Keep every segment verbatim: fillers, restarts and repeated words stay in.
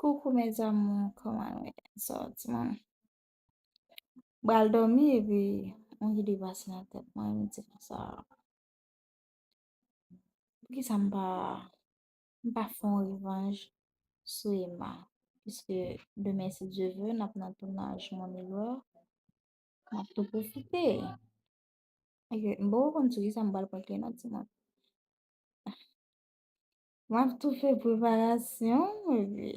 Coucou mes amours, kòman nou ye? Sa w di mwen? M pral dòmi epi yon ide pase nan tèt mwen, m di konsa, poukisa m pa, m pa fè yon revanj sou Emma? Piske demen, si Dye vle, n ap nan tounaj Mon Éloy, m ap tou pwofite. Ok, m poko konn sou kisa m pral prank li non, timoun. M ap tou fè preparasyon, epi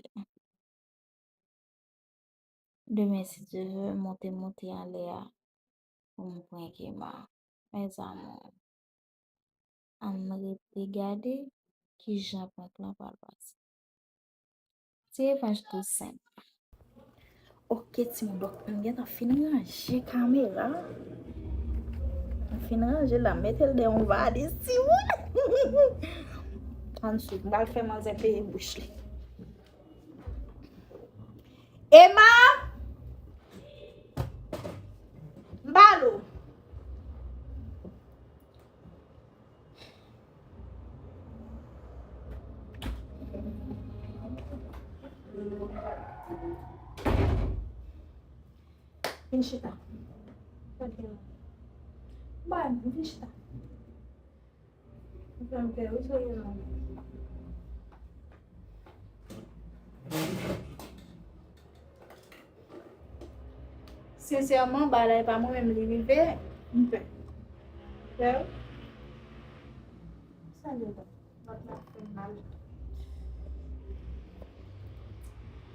demen, si Dye vle, monte, monte anlè a pou m prank Emma. Mes amours, ann rete gade kijan prank lan pral pase. Ti revanj tou senp. Ok, timoun, donk, m gentan fin ranje kamera. M fin ranje l la, m mete l dèyè yon valiz, timoun. Ann swiv, m pral fè manzè peye bouch li. Emma! M ba l ou. Vin chita. Bay, vin chita. Ou fè m pè wi, sou yon nonm. Sensèman, bagay pa mwen menm li rive, m pè. Pè wi. Sa li la? Lòt la fè mal.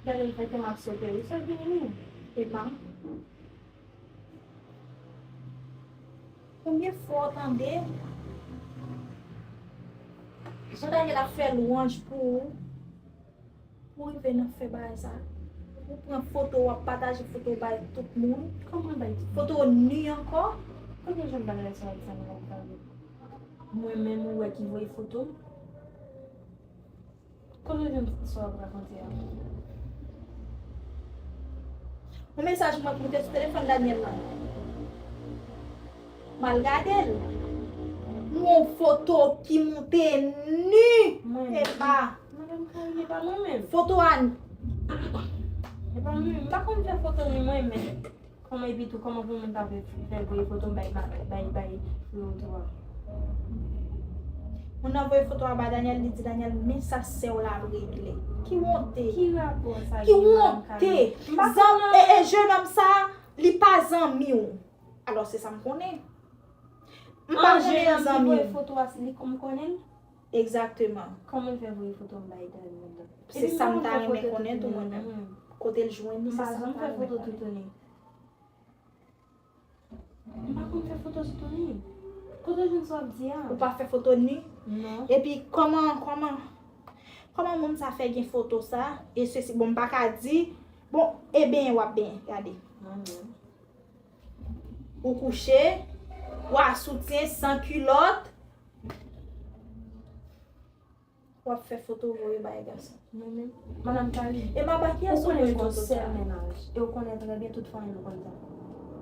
Gade l fè kè m ap sote wi, sa vini wi. E pa. Konbyen fwa w tande Jean Daniel ap fè lwanj pou ou, pou w rive nan fè bagay sa? Ou pran foto, w ap pataje foto w bay tout moun. Kòman bay tout moun? Foto ni ankò. Kote Jean Daniel sa ap fè nan lòt bagay? Mwen menm ou wè ki voye foto m? Kote w jwenn sa w ap rakonte a? Yon mesaj mwen moute sou telefòn Daniel la. M al gade l. M wè yon foto ki moute ni. Mwen menm. Epa. Madanm Karine, e pa mwen menm. Foto a. E pa mwen menm. M pa konn fè foto ni mwen menm. Kòman epi tou, kòman pou moun ta fè, fè voye foto m bay, bay, bay frè w tou a? Moun nan voye foto a ba Daniel, li di Daniel, men sa sè w la ap regle. Ki wonte! Ki rapò sa gen, madanm Karine? Ki wonte! Zan-, e, e, jenòm sa, li pa zanmi w. Alò, se sa m konnen. M pa konnen zanmi w. An, jenòm ki voye foto a, se li m konnen l? Egzakteman. Kòman l fè voye foto m bay Daniel la? Se sa m ta renmen konnen tou mwen menm. Kote l jwenn li, se sa m ta renmen konnen. M pa janm fè foto toutouni. M pa konn fè foto toutouni. Kote w jwenn sa w ap di a? Ou pa fè foto ni? Non. Epi kòman, kòman, kòman moun sa fè gen foto sa? E sesi, bon, m pa ka di, bon, e benyen w ap benyen, gade. Mwen menm. Ou kouche, ou a soutyen, san kilòt. W ap fè foto voye bay gason. Mwen menm. Madanm Karine, e m ap ba kiyès ou voye foto sa? Ou konnen w gon sèl mennaj. E w konnen trè byen tout fanmi w konn sa.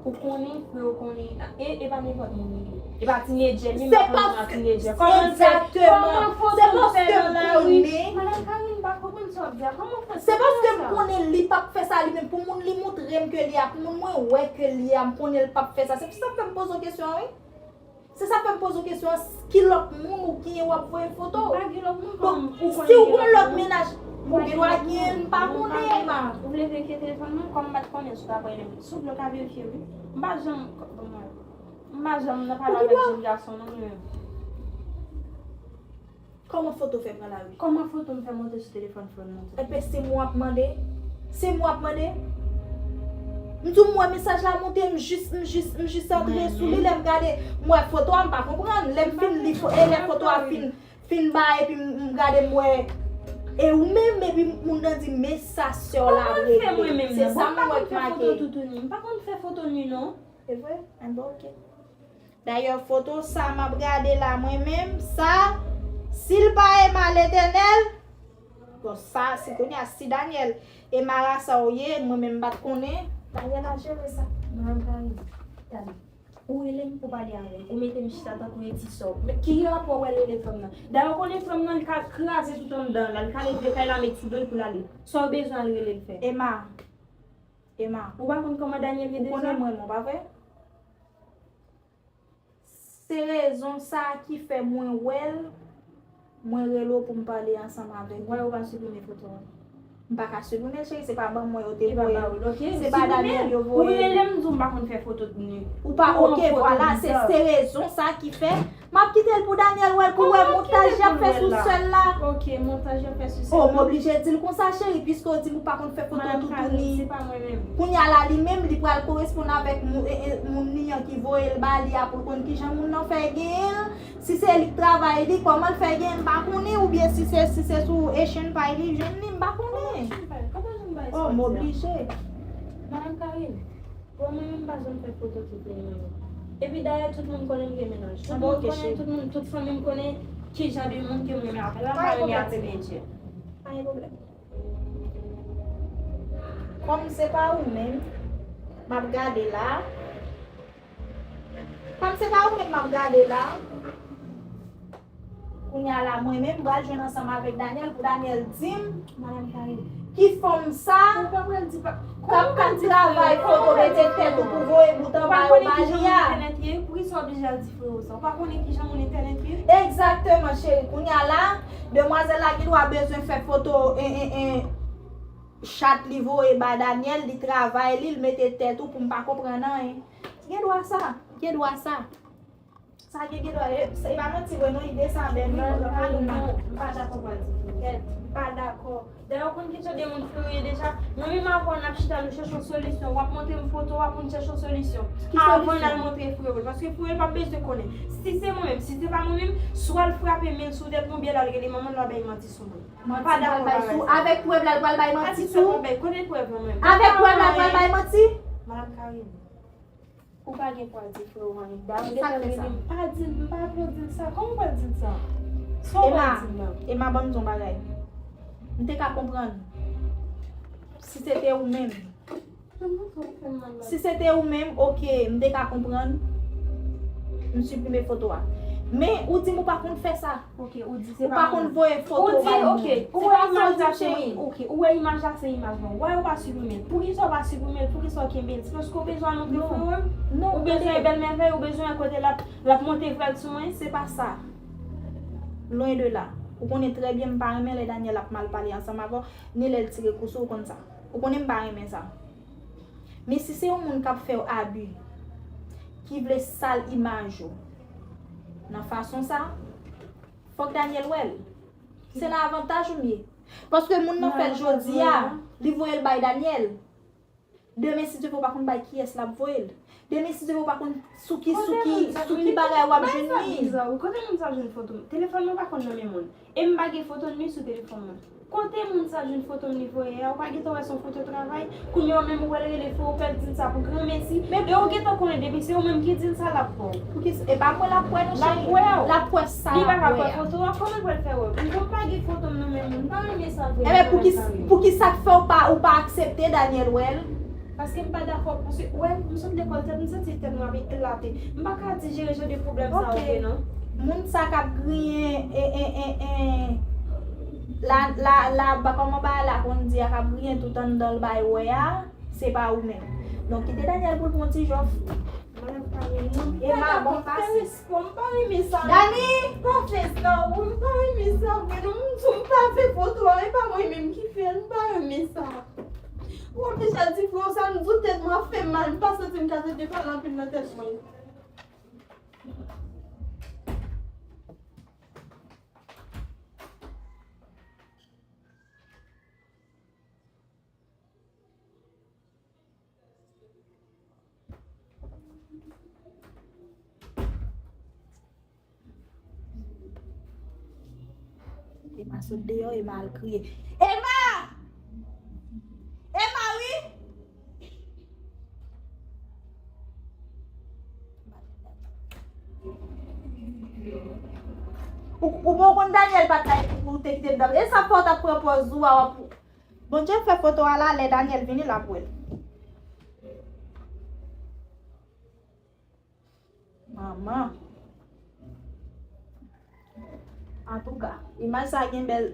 Ou konnen, frè w konnen. E, e pa nenpòt moun li ye. E pa tinedjè, li menm pa konn nan tinedjè. Kòman l fè, kòman foto l fè nan lari? Madanm Karine, m pa konprann sa w ap di a. Kòman fè, se paske m konnen li p ap fè sa li menm. Pou moun li montre m ke li a, pou moun mwen wè ke li a, m konnen l p ap fè sa. Se sa k fè m poze w kesyon an, wi. Se sa k fè m poze w kesyon an, ki lòt moun ou genyen w ap voye foto? M pa gen lòt moun. Donk, si w gon lòt mennaj, ou gen dwa genyen l, m pa konnen, Emma. Ou vle verifye telefòn mwen, kòm m pa t konnen si w ta pran li. Si w vle w ka verifye, wi. M pa janm, bon, mwen, m pa janm nan pale avèk jenn gason, non, mwen menm. Kòman foto fè pran lari? Kòman foto m fè monte sou telefòn frè m nan tou? Enben, se mwen w ap mande? Se mwen w ap mande? M di w m wè mesaj la monte, m jis, m jis, m jis antre sou li, lè m gade, m wè foto a, m pa konprann. Lè m fin li fo-, e lè foto a fin, fin bay, epi m, m gade, m wè, e ou menm, epi moun nan di, men sa sè w la ap regle. Se sa m wè k make. M pa konn fè foto ni, non. Se vre? Enben, ok. Dayè, foto sa m ap gade la, mwen menm, sa, si l pa Emma Letènèl, bon, sa, si kounye a, si Daniel, Emma Rasa w ye, mwen menm, m pa t konnen, Daniel a jere sa. Madanm Karine, gade. Ou rele m pou pale avè m. Ou mete m chita tankou yon ti sòb. Men ki rapò w wè l rele fanm nan? Dayè, ou konnen fanm nan, li ka kraze tout anndan l la. Li ka leve kay la, met sou do l pou l ale. Sa w bezwen al rele l fè? Emma. Emma. Ou pa konn kòman Daniel ye deja? Ou konnen mwen, mwen pa vre? Se rezon sa a ki fè mwen wè l, mwen rele w pou m pale ansanm avèk ou. Why ou pa siprime foto a? M pa ka siprime l, cheri, se pa ban mwen yo te voye l. Se pa Daniel yo voye l. Ou rele m, di w m pa konn fè foto de nu. Ou pa, ok, vwala, se, se rezon sa a ki fè m ap kite l pou Daniel wè l, pou wè montaj y ap fè sou sè l la. Ok, montaj y ap fè sou sè l la. Oh, m oblije di l konsa, cheri, piske w di m ou pa konn fè foto toutouni. Kounye a la, li menm, li pral koresponn avèk moun, e, e, moun li an ki voye l ba li a pou l konn kijan moun nan fè genyen l. Si se li k travay li, kòman l fè genyen l, m pa konnen, oubyen si se, si se sou Asian Pie li jwenn li, m pa konnen. Oh, m oblije. Madanm Karine, bon, mwen menm m pa janm fè foto tout moun yo. Epi dayè, tout moun konnen m gen mennaj. Tout moun konnen, tout moun, tout fanmi m konnen ki jan de moun ke m renmen avè l. M pa renmen avè medye. Pa gen pwoblèm. Kòm se pa ou menm m ap gade la, kòm se pa ou menm m ap gade la, kounye a la, mwen menm, m pral jwenn ansanm avèk Daniel pou Daniel di m ki fanm sa k ap, k ap travay foto mete tèt ou pou voye bout anba yo ba li a. Poukisa w oblije al di frè w sa? Ou pa konnen kijan moun entènèt ye? Egzakteman, cheri. Kounye a la, demwazèl la gen dwa bezwen fè foto, en, en, en, chat li voye ba Daniel, li travay li, li mete tèt ou pou m pa konprann anyen. Gen dwa sa, gen dwa sa. Sa gen, gen dwa, e, e pa manti vre non, ide sa bèl wi, m pa dakò pou al di frè w. M pa dakò. Dayè, ou konn ki jan de moun frè w ye deja? Mwen menm avè w n ap chita, nou chèche yon solisyon. W ap montre m foto a pou n chèche yon solisyon. Avan n al montre frè w. Paske frè w pa bezwen konnen. Si se mwen menm, si se pa mwen menm, swa l frape men l sou tèt mwen, oubyen l al rele manman l, l al bay manti sou mwen. M pa dakò bagay sa. Avèk prèv la, l pral bay manti tou. Kote prèv lan menm? Avèk prèv la, l pral bay manti. Madanm Karine. Ou pa gen pou al di frè w anyen. Dayè, ou gentan rele m. Pa di l, m pa vle w di l sa. Kòman w pral di l sa? Sa w pral di l la? Emma, ban m di w yon bagay. M te ka konprann. Si se te ou menm. Si se te ou menm, ok, m te ka konprann. M siprime foto a. Men, ou di m ou pa konn fè sa. Ok, ou di se pa mwen. Ou pa konn voye foto bay moun. Ou di, ok, ou wè imaj la se, ok, ou wè imaj la se imaj mwen. Why ou pa siprime l? Poukisa w pa siprime l? Poukisa w kenbe l? Se paske w bezwen al montre frè w? Non, ou bezwen bèl mèvèy, ou bezwen kote l ap, l ap monte vwèl sou mwen? Se pa sa. Loin de là. Ou konnen trè byen m pa renmen lè Daniel ap mal pale ansanm avè w, ni lè l tire kou sou w, ou konn sa. Ou konnen m pa renmen sa. Men si se yon moun k ap fè w abi, ki vle sal imaj ou nan fason sa, fòk Daniel wè l. Se nan avantaj ou m ye. Paske moun nan fè l jodi a, li voye l bay Daniel. Demen, si Dye vle, ou pa konn bay kiyès l ap voye l. Demen, si Dye vle, ou pa konn sou ki, sou ki, sou ki bagay w ap jwenn li. Kote moun sa jwenn foto m? Telefòn mwen pa konn nan men moun. E m pa gen foto n li sou telefòn mwen. Kote moun sa jwenn foto m li voye a? Ou pa gentan wè se yon foto travay? Kounye a w menm ou pral rele frè w, ou pral di l sa pou granmesi. E ou gentan konnen depi se ou menm ki di l sa, l ap kwè w. Poukisa? E pa mwen l ap kwè non, cheri. L ap kwè w. L ap kwè sa l ap kwè a. Li pa ka kwè foto a, kòman l pral fè wè? M konn pa gen foto m nan men moun. M pa renmen sa vre. Ebyen, poukisa, poukisa k fè w pa, ou pa aksepte Daniel wè l? Paske m pa dakò, paske, wè, m sot lekòl, tèt, m santi tèt mwen ap eklate. M pa ka dijere jan de pwoblèm sa yo vre non. Moun sa k ap griyen, e, e, e, e, la, la, la, ba, kòman bagay la konn di a, k ap griyen tout anndan l bay wè a, se pa ou menm. Donk, kite Daniel pou l pran yon ti jòf. Madanm Karine, mwen pa dakò, fè respè w, m pa renmen sa. Dani! Pa fè sa, wi, m pa renmen sa vre non. M di w m pa fè foto a, e pa mwen menm ki fè l, m pa renmen sa. Ou oblije al di frè w sa, m di w tèt mwen ap fè m mal, m pa santi m ka tande pale anpil nan tèt mwen. Emma sot deyò, Emma al kriye. Emma! Emma, wi! Ou, ou bon konn Daniel pa t la, ou te kite l dòmi. E sa fè w t ap pran pòz ou a, w ap Bondye fè foto a la, lè Daniel vini, l ap wè l. Manman. Antouka, imaj sa gen bèl.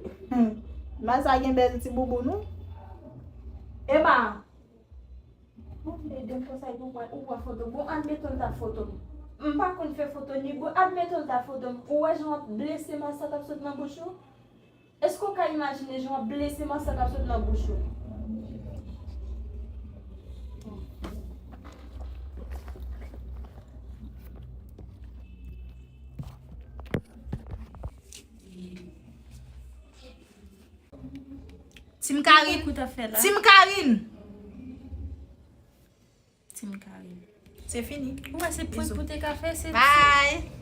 Imaj sa gen bèl ti bouboun wi. Ema. Bon, ede m konsa epi ou pran, ou pran foto. Bon, admeton l ta foto m. M pa konn fè foto ni bon, admeton l ta foto m. Ou wè jan w ap blese masak k ap sot nan bouch ou? Èske w ka imajine jan w ap blese masak k ap sot nan bouch ou? Team Karine. Team Karine. Team Karine. Se fini. Ou wè se prank pou te ka fè, se... Bye.